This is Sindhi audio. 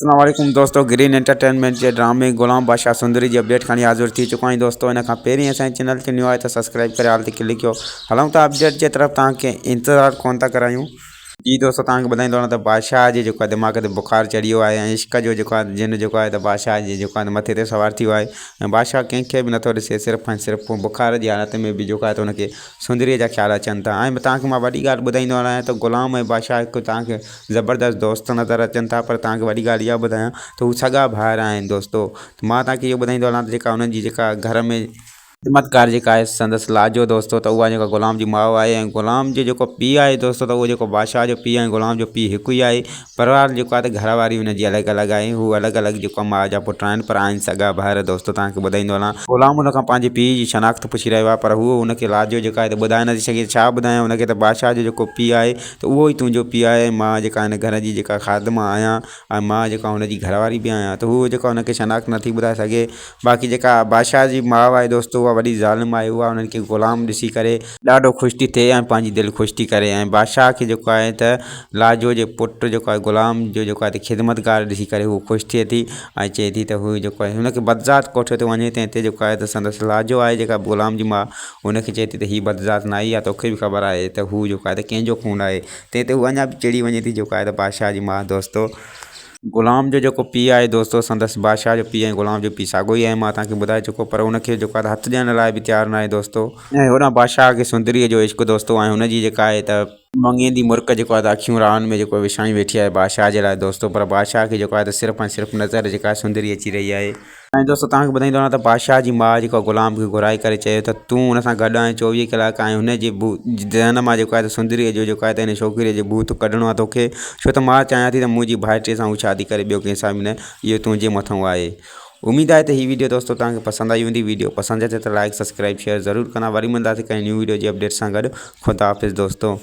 اسلام عليڪم دوستو گرين انٽرٽينمينٽ جي ڊرامي غلام بادشاهه سندري جي اپڊيٽ کڻي حاضر ٿي چڪو آهيان دوستو ان کان پهرين اسان جي چينل تي نيو آهي ته سبسڪرائب ڪري آل تي ڪلڪ ڪيو هلون ٿا اپڊيٽ جي طرف توهان کي انتظار ڪون ٿا ڪرايون. جي دوستو توهان کي ٻڌائيندو هلان ته بادشاهه جي جيڪو آهي دماغ تي بخار چڙهي ويو آهي ۽ عشق جو جيڪو آهي جن جيڪو آهي ته بادشاهه جي جيڪو آهي مٿي تي سوار ٿي ويو آهي ۽ بادشاهه ڪنهن کي به نٿو ڏسي صرف ۽ صرف بخار جي حالت ۾ به جيڪو آهي ته ان کي سندري جا خيال اچن ٿا ۽ توهان کي مان وڏي ڳالهه ٻڌائيندو هلان ته غلام ۽ بادشاهه هڪ توهان کي زبردست دوست نظر اچن ٿا پر توهان کي وڏي ڳالهه اها ٻڌايان ته هو سڳا ڀائر آهن دوستو ته مان توهان کي اهو ٻڌائيندو هلان ته جيڪا انهن جي جيڪا گهر ۾ خدمتگار جيڪا آهي سندس لاجو دوستو ته اها جيڪا غلام جي ماء آهي ۽ غلام جو جيڪو پيء آهي دوستو ته اهو جيڪو بادشاهه جو پيء ۽ غلام جو پيء هڪ ئي آهي پرحال جيڪو آهي ته گهر واري هن جي الڳ الڳ آهي هو الڳ الڳ جيڪو ماء جا پٽ آهن پر آهن سڳا ڀائر دوستو توهان کي ٻڌائيندو هلان. غلام هن کان پنهنجي پيء جي شناخت پڇي رهيو آهي پر هوء هن کي لاجو جيڪا آهي ته ٻڌائي نٿي سگهي ڇا ٻڌايان هن کي ته بادشاهه جو جيڪو پيء آهي ته اهو ئي تنهنجو پيء آهي ۽ مان جيڪا هن گهر جي جيڪا خادمه آهيان ۽ مان جيڪا هن جي گهر واري به آهيان ته هوء جيڪا هن کي شناخت نٿي ٻڌائي سگهي باقي جيڪا بادشاهه جي ماء آهي دوستو اها وڏي ظالم آهي اها انهن کي غلام ڏسي ڪري ڏاڍو خوش ٿي ٿئي ۽ پنهنجي دل خوش ٿي ڪري ۽ بادشاهه کي جيڪو آهي ته لاجو جي پٽ جيڪو آهي غلام جو جيڪو آهي ته خدمتگار ڏسي ڪري هوء خوش ٿئي ٿي ۽ چئي ٿي ته هو جيڪو آهي هن کي بدذات ڪوٺيو ٿو وڃي تنهن تي جيڪو آهي ته سندس لاجو آهي جيڪا غلام جي ماء هن کي چئي ٿي ته هي بدذات ناهي اها توکي به خبر آهي ته هو جيڪو آهي ته ڪنهن جو خون آهي تنهن تي هو اڃا به چڙي وڃي ٿي جيڪو آهي ته بادشاهه جي ماء دوستو. غلام جو جيڪو پيء آهي دوستو سندس بادشاهه جو پيء ۽ غلام جو پيء ساڳيو ئي آهي مان توهان کي ٻڌائي چڪو پر هن کي جيڪو آهي ته هٿ ڏيڻ لاء به تيار ناهي دوستو. ۽ هوڏانهن بادشاهه کي سندريء جو عشق دوستو ۽ هن جي جيڪا آهي ته. مڱيندي مرڪ جيڪو آهي ته اکيون راهن ۾ جيڪو وڇائي ويٺي آهي بادشاهه جي لاء دوستو پر بادشاهه کي جيڪو آهي ته صرف ۽ صرف نظر جيڪا آهي سندري اچي رهي آهي. ۽ دوستو توهان کي ٻڌائيندو هلان ته بادشاهه جي ماء جيڪو غلام کي گهرائي ڪري چيو ته تون هن سان گڏ آهين 24 ڪلاڪ ۽ هن جي ذهن مان جيڪو آهي ته سندريء جو جيڪو آهي ته هن ڇوڪريء جو ڀوت ڪڍڻو آهي توکي ڇو ته مان چاهيان ٿي ته منهنجي ڀائٽيء سان هو شادي ڪري ٻيو ڪنهن سان به نه اهو تنهنجي مٿئون آهي. اميد آهي ته هي ويڊيو دوستو توهان کي پسند آئي هوندي ويڊيو پسند اچي ته لائڪ سبسڪرائب شيئر ضرور ڪندا وري ملنداسين ڪنهن نيو ويڊيو جي اپڊيٽ سان گڏ خدا حافظ دوستو.